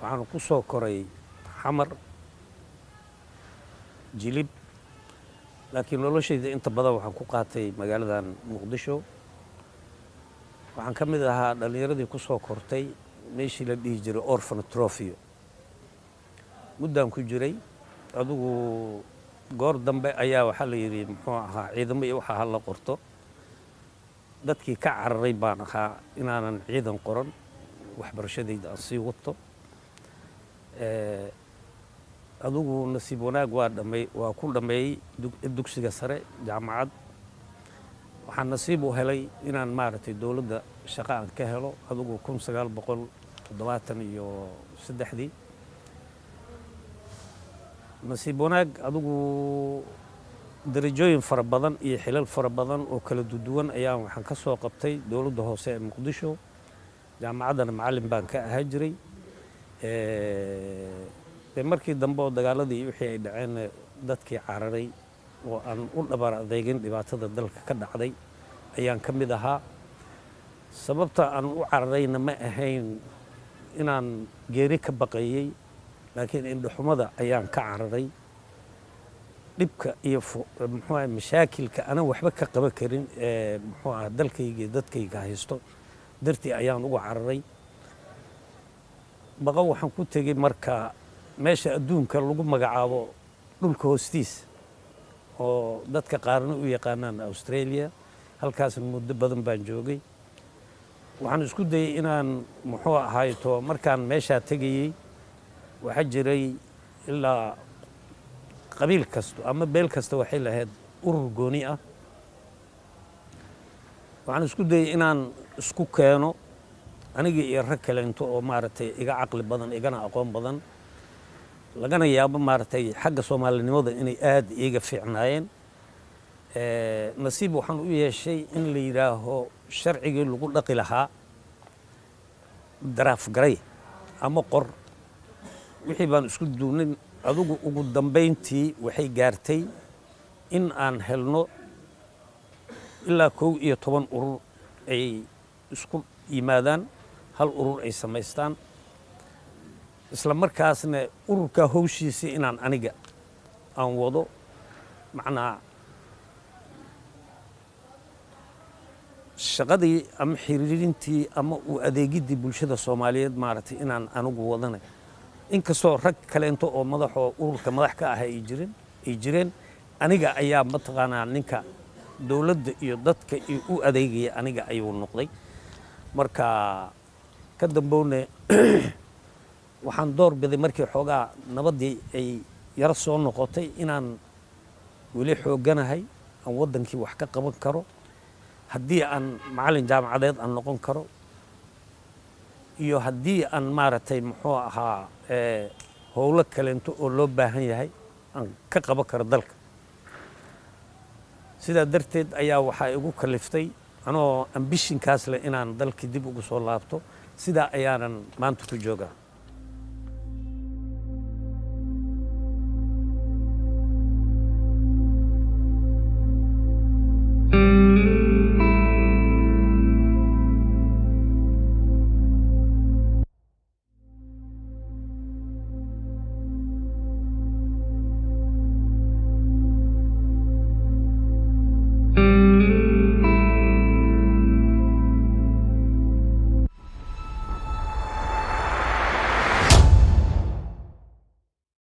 Waxaan ku soo koray Xamar, Jilib, laakiin noloshayda inta badan waxaan ku qaatay magaaladan Muqdisho. Waxaan ka mid ahaa dhallinyaradii ku soo kortay meeshii la dhihi jiray Orfanotrofio. Muddaan ku jiray. Adigu goor dambe ayaa waxaa la yidhi, muxuu ahaa, ciidamo iyo waxaa hala qorto. Dadkii ka cararay baan ahaa inaanan ciidan qoran, waxbarashadayda aan sii wato. Adigu nasiib wanaag waa dhamay, waa ku dhammeeyey dugsiga sare, jaamacad. Waxaan nasiib u helay inaan, maaragtay, dowladda shaqo aan ka helo, adigu 1973-dii. Nasiib wanaag, adigu darajooyin fara badan iyo xilal fara badan oo kala duwan ayaan waxaan ka soo qabtay dowladda hoose ee Muqdisho. Jaamacaddana macallin baan ka ahaa jiray. De markii dambe oo dagaaladii wixii ay dhaceen, dadkii cararay oo aan u dhabar adeegin dhibaatada dalka ka dhacday ayaan ka mid ahaa. Sababta aan u cararayna ma ahayn inaan geeri ka baqayey, laakiin indhaxumada ayaan ka cararay, dhibka iyo, muxuu aha, mashaakilka anan waxba ka qaban karin ee, muxuu aha, dalkayga iyo dadkayga haysto dartii ayaan uga cararay. Baqan waxaan ku tegey marka meesha adduunka lagu magacaabo dhulka hoostiisa, oo dadka qaarna u yaqaanaan Australia. Halkaasna muddo badan baan joogay. Waxaan isku dayey inaan, muxuu ahayto, markaan meeshaa tegayey waxaa jiray ilaa qabiil kasto ama beel kasta waxay lahayd urur gooni ah. Waxaan isku dayey inaan isku keeno aniga iyo rag kaleento oo, maaragtay, iga caqli badan, igana aqoon badan, lagana yaabo, maaragtay, xagga soomaalinimada inay aad iiga fiicnaayeen. Nasiib waxaan u yeeshay in la yidhaaho sharcigii lagu dhaqi lahaa draft garay ama qor. Wixii baan isku duwnay. Adigu ugu dambayntii waxay gaartay in aan helno ilaa 11 urur ay isku yimaadaan, hal urur ay samaystaan, isla markaasna ururkaa howshiisii inaan aniga aan wado. Macnaa, shaqadii ama xiriirintii ama u adeegiddii bulshada Soomaaliyeed, maaragtay, inaan anigu wadanay, inkastoo rag kaleento oo madaxoo ururka madax ka ah ay jirin, ay jireen, aniga ayaa, mataqaanaa, ninka dowladda iyo dadka iyo u adeegaya aniga ayuu noqday. Marka ka dambowne waxaan door biday, markii xoogaa nabaddii ay yaro soo noqotay, inaan weli xoogganahay, aan waddankii wax ka qaban karo, haddii aan macallin jaamacadeed aan noqon karo iyo haddii aan, maaragtay, muxuu ahaa, howlo kaleento oo loo baahan yahay aan ka qaban karo dalka. Sidaa darteed ayaa waxaa igu kaliftay, anoo ambition kaas leh, inaan dalkii dib ugu soo laabto. Sidaa ayaanan maanta ku joogaa.